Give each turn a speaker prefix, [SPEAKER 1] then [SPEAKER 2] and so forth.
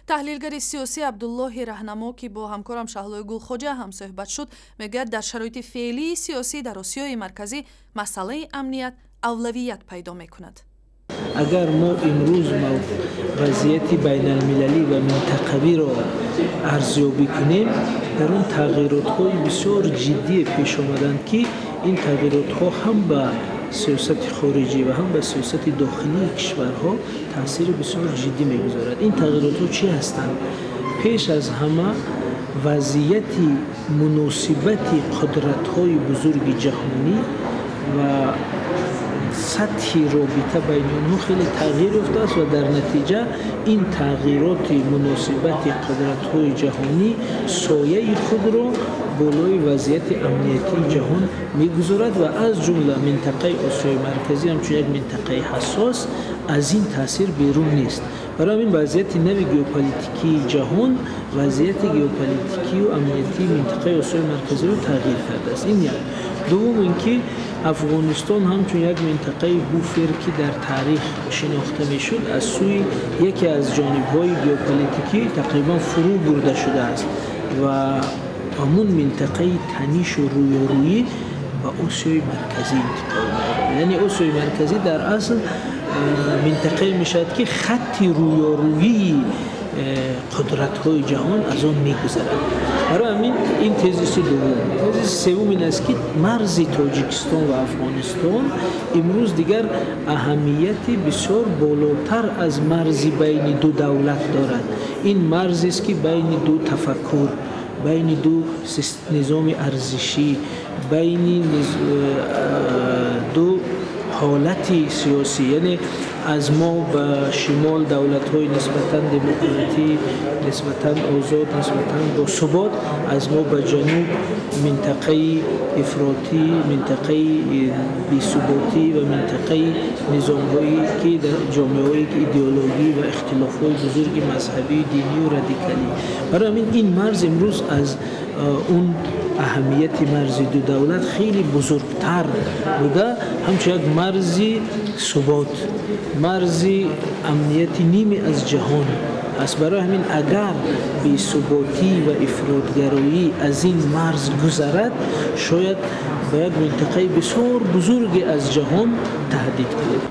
[SPEAKER 1] Таҳлилгари сиёсӣ Абдуллоҳи Раҳнамо, ки бо ҳамкорам Шаҳлои Гулхоҷа ҳамсӯҳбат шуд, мегӯяд, дар шароити феълии сиёсӣ дар Осиёи Марказӣ масъалаи амният авлавият пайдо мекунад.
[SPEAKER 2] Агар мо имрӯз вазъияти байналмилалӣ ва минтақавиро арзёбӣ кунем, дар он тағйиротҳои бисёр ҷиддие пеш омаданд, ки ин тағйиротҳо ҳам ба сиёсати хориҷӣ ва ҳам ба сиёсати дохилии кишварҳо таъсири бисёр ҷиддӣ мегузорад. Ин тағйиротҳо чӣ ҳастанд? Пеш аз ҳама, вазъияти муносибати қудратҳои бузурги ҷаҳонӣ ва сатҳи робита байни онҳо хеле тағйир ёфтааст ва дар натиҷа ин тағйироти муносибати қудратҳои ҷаҳонӣ сояи худро болои вазъияти амниятии ҷаҳон мегузорад ва аз ҷумла минтақаи Осиёи Марказӣ ҳамчун як минтақаи ҳассос аз ин таъсир берун нест. Барои ҳамин вазъияти нави геополитикии ҷаҳон вазъияти геополитикию амниятии минтақаи Осиёи Марказиро тағйир кардааст. Ин як. Дуввум ин ки Афғонистон ҳамчун як минтақаи буфер, ки дар таърих шинохта мешуд, аз сӯи яке аз ҷонибҳои геополитикӣ тақрибан фурӯ бурда шудааст ва ҳамун минтақаи танишу рӯёрӯӣ ба Осиёи Марказӣ интиқол меёбад. Яъне Осиёи Марказӣ дар асл минтақае мешавад, ки хатти рӯёрӯии қудратҳои ҷаҳон аз он мегузарад. Барои ҳамин ин тезиси дуввум. Тезиси севум ин аст, ки марзи Тоҷикистон ва Афғонистон имрӯз дигар аҳамияти бисёр болотар аз марзи байни ду давлат дорад. Ин марзест, ки байни ду тафаккур, байни ду низоми арзишӣ, байни ду ҳолати сиёсӣ, яъне аз мо ба шимол давлатҳои нисбатан демократӣ, нисбатан озод, нисбатан босубот, аз мо ба ҷануб минтақаи ифротӣ, минтақаи бесуботӣ ва минтақаи низомҳое, ки дар ҷомеаҳое, ки идеологӣ ва ихтилофҳои бузурги мазҳабӣ, динию радикалӣ. Барои ҳамин ин марз имрӯз аз он аҳамияти марзи ду давлат хеле бузургтар буда, ҳамчун як марзи субот, марзи амнияти ними аз ҷаҳон аст. Барои ҳамин агар бесуботӣ ва ифротгароӣ аз ин марз гузарад, шояд ба як минтақаи бисёр бузурге аз ҷаҳон таҳдид кунад.